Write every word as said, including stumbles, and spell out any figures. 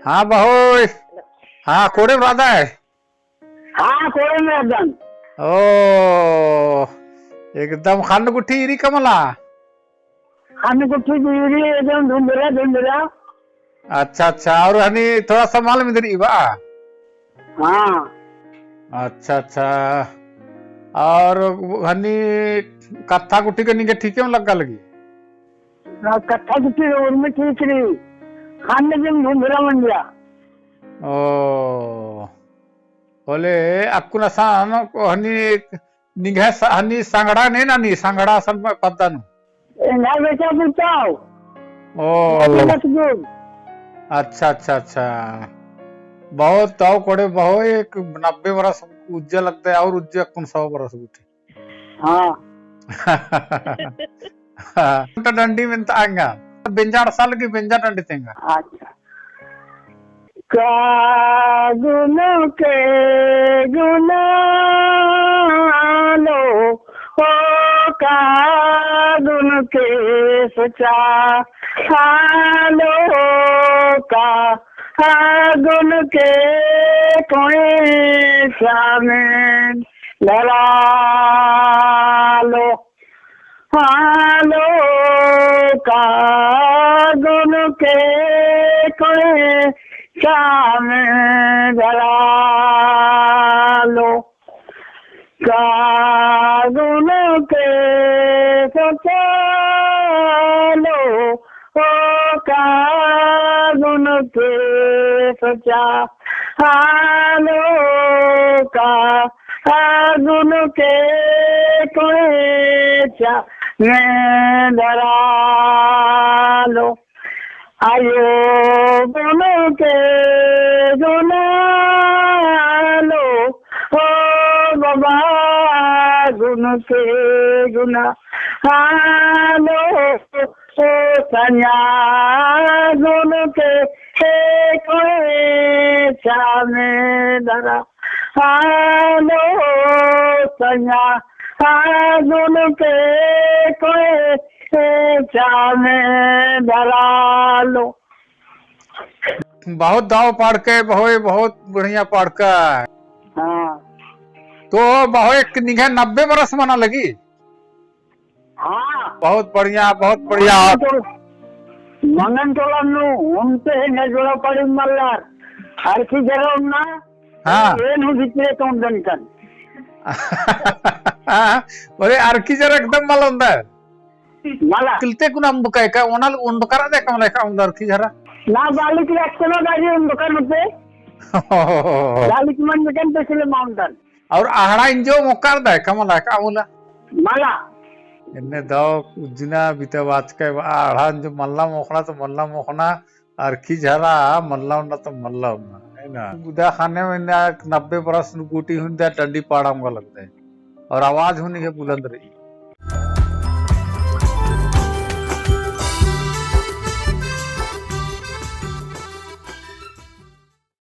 हाँ बहोय। हाँ, कोड़ेम रअदय? हाँ, कोड़ेम रअदन। ओ, एकदम ख़न्न गुट्ठी ईरी का मला? ख़न्न गुट्ठी ईरी एकदम धुंधरा, धुंधरा। अच्छा, अच्छा, और हनी थोड़ा सा मल मिंदरी बा? हाँ। अच्छा, अच्छा। और हनी कत्था गुट्ठी के निंगे ठीकेम लग्गा लगी? ना, कत्था गुट्ठी उर्मी ठीक रई। ख़न्न दिम धुंधरा मंजा। ओ। होले अक्कुन असन हनी निंग्है स-, हनी संगड़ा ने ननी, संगड़ा असन पद्दा नू। एंग्है बेटा पुताओ। ओ। अच्छा, अच्छा, अच्छा। बहुत ताऊ कोड़े बहोय एक नब्बे बरस उज्जा लगदय और उज्जा अक्कुन सौ बरस गुट्ठी। हाँ। तो डंडी मेंता एंगा। बेंजा अंड़सा लगी, बेंजा डंडी तेंगा। अच्छा। का गुन के गुनालो, ओ का गुन के सोचा, आलो का गुन के कोई सामने धरालो। आलो का गुन के कोई सामने धरालो। का गुन के सोचालो, ओ का गुन के सोचालो, का गुन के कोई सामने धरालो। आयो गुन के गुनालो, ओ बाबा गुन के गुनालो, ओ सैंया गुन के कोई सामने धरालो, सैंया गुन के कोई सामने धरालो। बहुत दव पाड़कय बहोय, बहुत बढ़िया पाड़कय। हाँ। तो बहोय एक निंग्है नब्बे बरस मना लगी? हाँ। बहुत बढ़िया, बहुत बढ़िया। मंगन टोला, मंगन टोला नू ओन्टे है नजोड़ा पड़ी मल्लर। अरखी झरा ओन्ना। हाँ। एन हूँ भितरे तो ओन्दन कन। अरे अरखी झरा एकदम मल ओन्दा। मला। किलते कुना अम्बकय का, ओना ओन्दकरदय का मला का ओन्दा अरखी झरा। ना बालिक रखना दारी ओन्दकन होते। बालिक मन में कन तो इसलिए माउंटन। और अहड़ा इंजो मोख़करदय का मला का ओना। मला। एन्ने दव उज्जना बिता बाचकय अहड़ा इंजो मल्ला मोख़ना तो मल्ला मोख़ना, अरखी झरा मल्ला ओन्ना तो मल्ला ओन्ना, है ना? गुदा ख़ने में इन्ना नब्बे बरस नू गूटी हूँ इन्ना डंडी पाड़ा ओंगा लगदय। और आवाज हूँ निंग्है बुलंद रई।